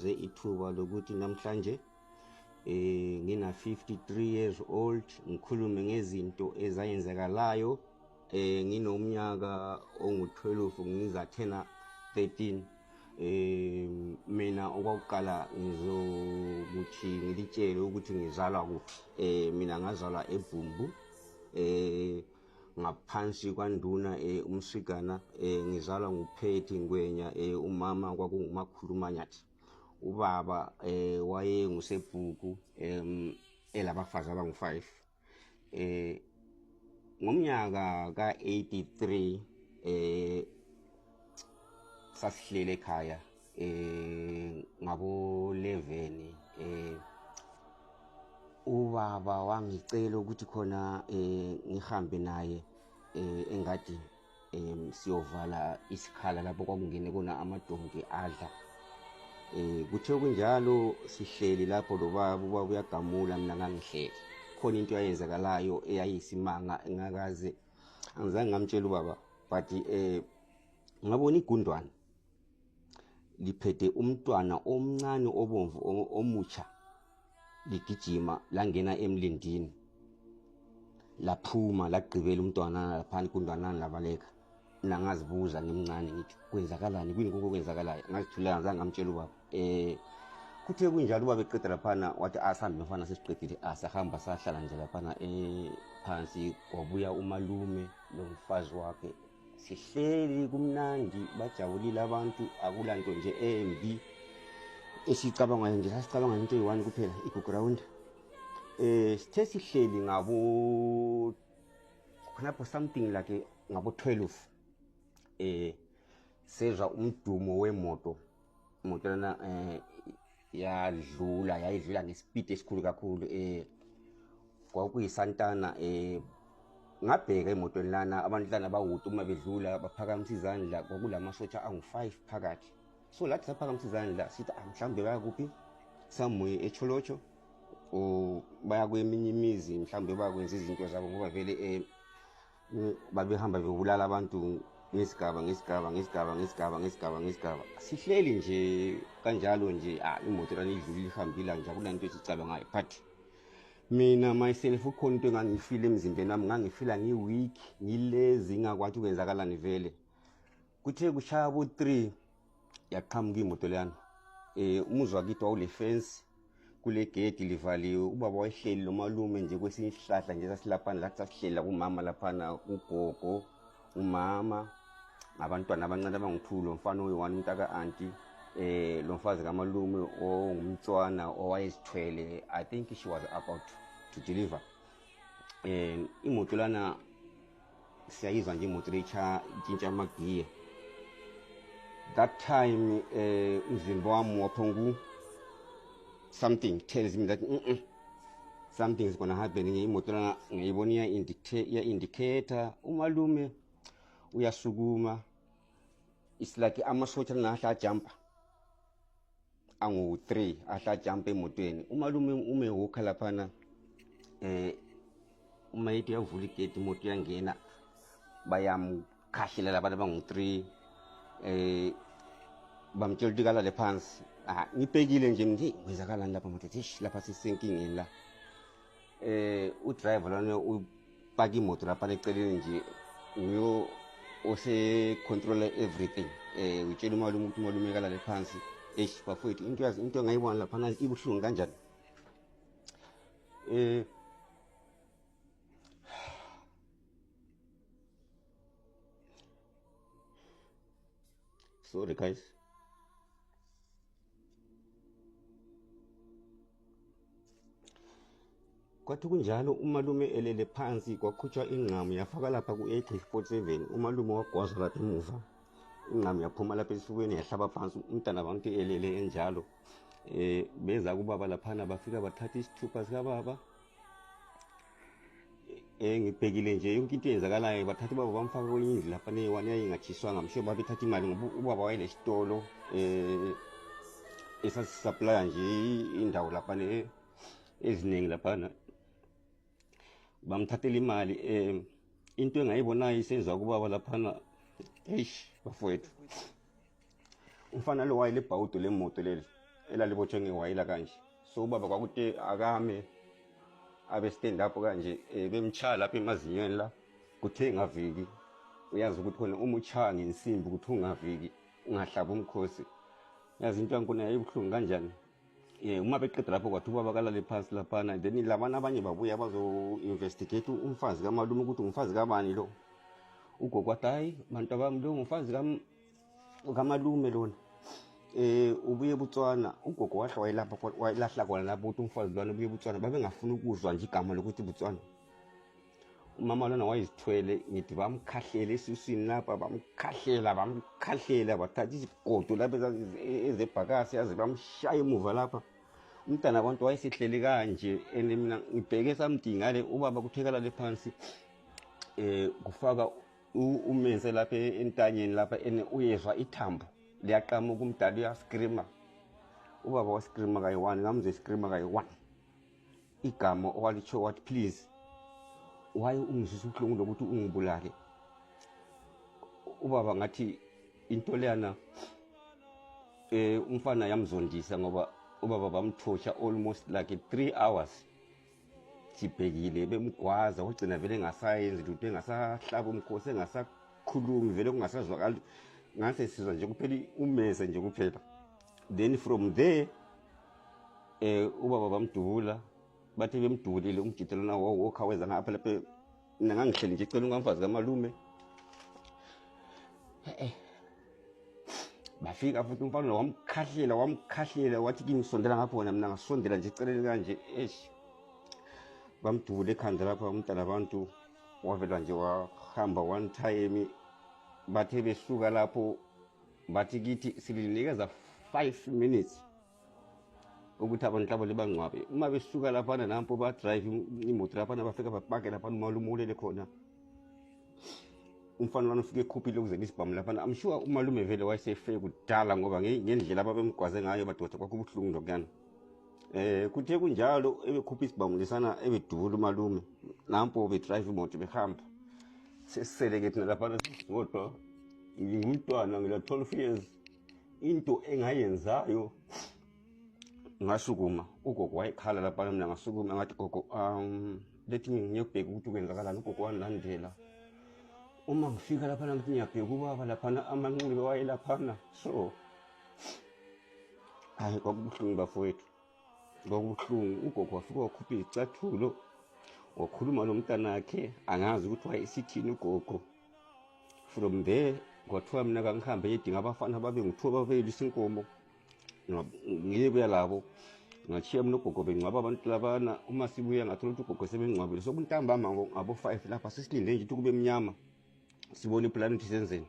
Ithuba lokuthi namhlanje ngina 53 years old ngikhulume ngezinto ezayenzekalayo nginomnyaka ongu-12 ngiza 10 13. Mina okwakuqala ngizokuthi ngilitshele ukuthi ngizalwa kuphi. Mina ngazalwa eBhumbu ngaphansi kwanduna umsigana. Ngizalwa nguPhethi Ngwenya. Umama kwakunguMakhulumanyathi, ubaba wayengusebhuku elabafazi abangu-5. Ngomnyaka ka-83 sasihlele ekhaya ngabo 11. Ubaba wangicela ukuthi khona ngihambe naye engadini, siyovala isikhala lapho kwakungene kona amadonki adla. Kuthe kunjalo sihleli lapho lo baba, ubaba uyagamula, mina ngangihleli khona. Into eyayenzakalayo eyayisimanga engakaze, angizange ngamtshela ubaba, but ngabona igundwane liphethe umntwana omncane obomvu omutsha ligijima langena emlindini, laphuma lagqibela umntwana laphana, igundwana labaleka. Mina ngazibuza ngimncane ngithi kwenzakalani, kuyini konke okwenzakalayo? Ngazithulela, ngazange ngamtshela ubaba. Kuthe kunjalo ubaba eqeda laphana wathi asambe mfana, sesiqedile. Asahamba sahlala nje laphana phansi. Kwabuya umalume nomfazi wakhe, sihleli kumnandi, bajabulile abantu, akulanto nje embi esicabangayo nje, sasicabanga into eyi-one kuphela, iGukurahundi. Sithe sihleli ngabo khonapho something like ngabo 12, sezwa umdumo wemoto. Imoto lana yadlula, yayidlula ngespeed esikhulu kakhulu. Kwakuyisantana. Ngabheka emotweni lana, abantu lana bawude, uma bedlula baphakamisa izandla. Kwakulamasotsha angu-5 phakathi, so lathi saphakamisa izandla sithi, ah, mhlawumbe baya kuphi, somewhere eTsholotsho or baya kweminye imizi, mhlawumbe bayakwenza izinto zabo, ngoba vele babehamba bebulala abantu ngesigaba ngesigaba ngesigaba ngesigaba ngesigaba ngesigaba. Sihleli nje kanjalo nje, ah, imoto lana idlulile, ihambile nje, akulanto esicabangayo. But mina myself ukhona into engangifile emzimbeni wami, ngangifila ngi-weak, ngilezi, ngingakwathi kwenzakalani vele. Kuthe kushaya bo-3 yaqhamuka imoto leyana. Umuzi wakithi wawule fence, kule gate livaliwe. Ubaba wayehleli nomalume nje kwesinye isihlahla nje sasilaphana, lathi sasihlela kumama laphana, ugogo, umama, ngabantwana abancane abangu-2, lo mfana oyi-one umntaka-anti, lo mfazi kamalume ongumtswana owayezithwele. I think she was about to deliver. Imoto lana siyayizwa nje, imoto lecha itshintsha amagiya. That time umzimba wami waphongu, something tells me that something is gonna happen. Imoto lana ngiyibona iya-indicator, umalume uyasukuma. It's like amasotsha lana ahle ajampa angu-3, ahle ajampa emotweni. Umalume ume wokha laphana, uma ethi uyavula igedi, imoto iyangena, bayamkhahlela labantu abangu-3, bamtshela ukuthi kalale phansi. Ah, ngibhekile nje ngithi kwenzakalani lapha madoda? Eish, lapha sisenkingeni la. Udriver lona upaka imoto lapha eceleni nje, nguyo ose-control everything. Utshela umalume ukuthi umalume kalale phansi. Eish bafowethu, into yazi into engayibona laphana ibuhlungu kanjani. Sorry guys. Kwathi kunjalo umalume elele phansi, kwaqhutshwa ingqamu yafaka lapha ku-AK47. Umalume wagwazwa lapha emuva, ingqamu yaphuma lapha esifubeni, yahlaba phansi, umntana abantu elele enjalo. Beza kubaba laphana, bafika bathatha isithupha sikababa. Ngibhekile nje yonke into eyenzakalayo, bathatha ubaba bamfaka kwenye indlu lapha neyi-one yayingatshiswanga. Msho babethatha imali ngoba ubaba wayenesitolo esasisaplaya nje indawo laphana eziningi laphana. Bamthathela imali. Into engayibonayo isenziwa kubaba laphana, eish bafowethu, umfana lo wayelebhawudo lemoto leli. elalibotshwe ngewayila kanje. So ubaba kwakuthi akame abe stand up kanje, bemchaya lapha emazinyweni la, kuthe ngaviki. Uyazi ukuthi khona uma uchaya ngensimbi ukuthi ungaviki, ungahlaba umkhosi. Yazi into yankona yayibuhlungu kanjani. Uma beqeda lapho kwathi ubaba kalale phansi laphana, then labana abanye babuya bazo-investigate umfazi kamalume ukuthi umfazi kabani lo. Ugogo wathi, hayi bantu abami, lo ngumfazi kamalume lona. Ubuye eBotswana. Ugogo wahle wayelapha, wayelahla khona lapho ukuthi umfazi lwana ubuye eBotswana. Babengafuni ukuzwa nje igama lokuthi Botswana. Umama lona wayezithwele, ngithi bamkhahlela esiswini lapha, bamkhahlela, bathatha izigodo lapha ezebhakasi, yaze bamshaya emuva lapha. Umntana abantu wayesehleli kanje, and mina ngibheke something ngale, ubaba kuthekalale phansi, kufaka umense lapha entanyeni lapha, and uyezwa ithambo liyaqamuka, umdala uyascreama. Ubaba wascreama kayi-one, ngamzwe escreama kayi-one. Igama owalitsho wathi, please, why ungizwisa ubuhlungu lokuthi ungibulale? Ubaba ngathi into leyana umfana yamzondisa, ngoba ubaba bamthosha almost like 3 hours sibhekile bemgwaza, wagcina vele engasayenzi lutho, engasahlaba umkhosi, engasakhulumi, vele kungasazwakali, ngase sizwa nje kuphela umese nje kuphela. Then from there ubaba bamdubula, bathi bemdubulile umjita lona wokhaweza ngapha lapha. Mina ngangihleli nje eceleni kwamfazi kamalume. Bafika futhi umfana wamkhahlela, wathi kimi sondela ngapho wena, mina ngasondela nje eceleni kanje, eish, bamdubula ekhanda lapha umntana abantu, wavela nje wahamba one time. Bathe besuka lapho bathi kithi silinikeza 5 minutes ukuthi abantu labo libangcwabe. Uma besuka laphana nampo ba-drive imoto laphana, bafika bapake laphana, umalume ulele khona. Umfana lwana ufike ekhuphile ukuze isibhamu laphana. I'm sure umalume vele wayesefe kudala, ngoba ngendlela ababemgwaze ngayo madoda kwakubuhlungu lokuyana. Kuthe kunjalo ebekhupha isibhamu lesana, ebedubula umalume, nampo bedrive imoto behamba. Sesisele-ke thina laphana sisodwa, ngingumntwana, ngila 12 years. Into engayenzayo, ngasukuma, ugogo wayekhala laphana, mina ngasukuma ngathi, gogo, lethi ngiyobheka ukuthi kwenzakalani. Ugogo wangilandela. Uma ngifika laphana ngithi ngiyabheka ubaba laphana, amanxibe wayelaphana. So hayi, kwakubuhlungu bafowethu, kwakubuhlungu. Ugogo wafika wakhupha izicathulo, wakhuluma nomntanakhe, angazi ukuthi wayesithini ugogo. From there kwathiwa mina kangihambe ngiyedinga abafana babe ngithiwa babeyelisa inkomo, ngiyebuya labo, ngachiya mina ugogo bengcwaba abantu labana. Uma sibuya ngathola ukuthi ugogo sebengcwabile, sokuntambama ngabo-5 lapha, sesilinde nje ukuthi kube mnyama sibone iplani ukuthi senzeni.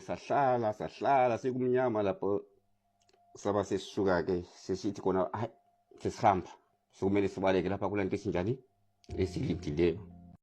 Sahlala sekumnyama lapho, saba sesisuka-ke, sesithi khona hayi, sesihamba, sokumele sibaleke lapha kula nto esinjani esilindileyo.